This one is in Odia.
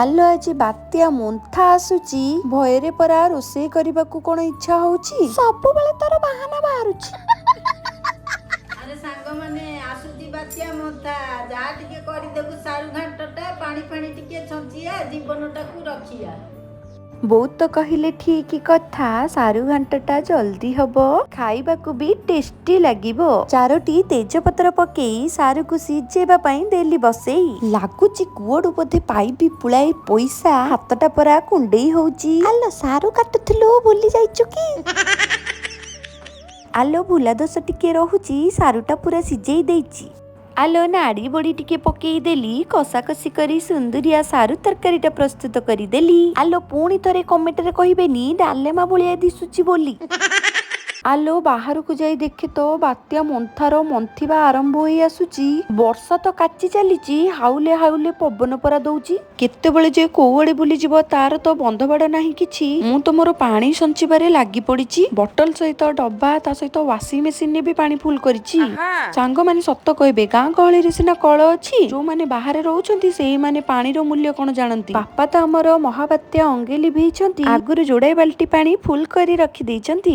ଆଲୋ, ଆଜି ବାତ୍ୟା ମୋନ୍ଥା ଆସୁଛି। ଭୟରେ ପରା ରୋଷେଇ କରିବାକୁ କଣ ଇଚ୍ଛା ହଉଛି। ସବୁବେଳେ ତୋର ବାହାନା ବାହାରୁଛି। ଆରେ ସାଙ୍ଗମାନେ, ଆସୁଛି ବାତ୍ୟା ମୋନ୍ଥା, ଯାହା ଟିକେ କରିଦେବୁ ସାରୁ ଘାଣ୍ଟଟା, ପାଣି ଫାଣି ଟିକେ ଛଞ୍ଚିଆ, ଜୀବନଟାକୁ ରଖିଆ। ବୋଉ ତ କହିଲେ ଠିକ କଥା, ସାରୁ ଘାଣ୍ଟଟା ଜଲ୍ଦି ହବ, ଖାଇବାକୁ ବି ଟେଷ୍ଟି ଲାଗିବ। ଚାରୋଟି ତେଜପତ୍ର ପକେଇ ସାରୁକୁ ସିଝେଇବା ପାଇଁ ଦେଲି ବସେଇ। ଲାଗୁଛି କୁଆଡୁ ବୋଧେ ପାଇବି ପୁଳାଏ ପଇସା। ହାତଟା ପରା କୁଣ୍ଡେଇ ହଉଛି। ଆଲୋ, ସାରୁ କାଟୁଥିଲୁ, ଭୁଲି ଯାଇଛୁ କି? ଆଲୋ, ଭୁଲା ଦୋଷ ଟିକେ ରହୁଛି, ସାରୁଟା ପୁରା ସିଝେଇ ଦେଇଛି। ଆଲୋ, ନାଡ଼ି ବଡ଼ି ଟିକେ ପକେଇ ଦେଲି, କଷାକଷି କରି ସୁନ୍ଦୁରିଆ ସାରୁ ତରକାରୀଟା ପ୍ରସ୍ତୁତ କରିଦେଲି। ଆଲୋ, ପୁଣି ଥରେ କମେଣ୍ଟରେ କହିବେନି ଡାଲେମା ଭଳିଆ ଦିଶୁଛି ବୋଲି। ଆଲୋ, ବାହାରକୁ ଯାଇ ଦେଖେ ତ ବାତ୍ୟା ମନ୍ଥାର ମନ୍ଥିବା ଆରମ୍ଭ ହୋଇ ଆସୁଛି। ବର୍ଷା ତ କାଚି ଚାଲିଛି, ହାଉଲେ ହାଉଲେ ପବନ ପରା ଦଉଛି। କେତେବେଳେ ଯେ କୋଉଆଡେ ବୁଲିଯିବ, ତାର ତ ବନ୍ଧବାଡ଼ ନାହିଁ କିଛି। ମୁଁ ତ ମୋର ପାଣି ସଞ୍ଚିବାରେ ଲାଗି ପଡିଛି। ବଟଲ ସହିତ ଡବା, ତା ସହିତ ୱାସିଂ ମେସିନରେ ବି ପାଣି ଫୁଲ କରିଛି। ସାଙ୍ଗମାନେ, ସତ କହିବେ, ଗାଁ ଗହଳିରେ ସିନା କଳ ଅଛି, ଯୋଉମାନେ ବାହାରେ ରହୁଛନ୍ତି ସେଇମାନେ ପାଣିର ମୂଲ୍ୟ କଣ ଜାଣନ୍ତି। ବାପା ତ ଆମର ମହାବାତ୍ୟା ଅଙ୍ଗେ ଲିଭେଇଛନ୍ତି। ଆଗରୁ ଯୋଡ଼ାଏ ବାଲ୍ଟି ପାଣି ଫୁଲ କରି ରଖିଦେଇଛନ୍ତି।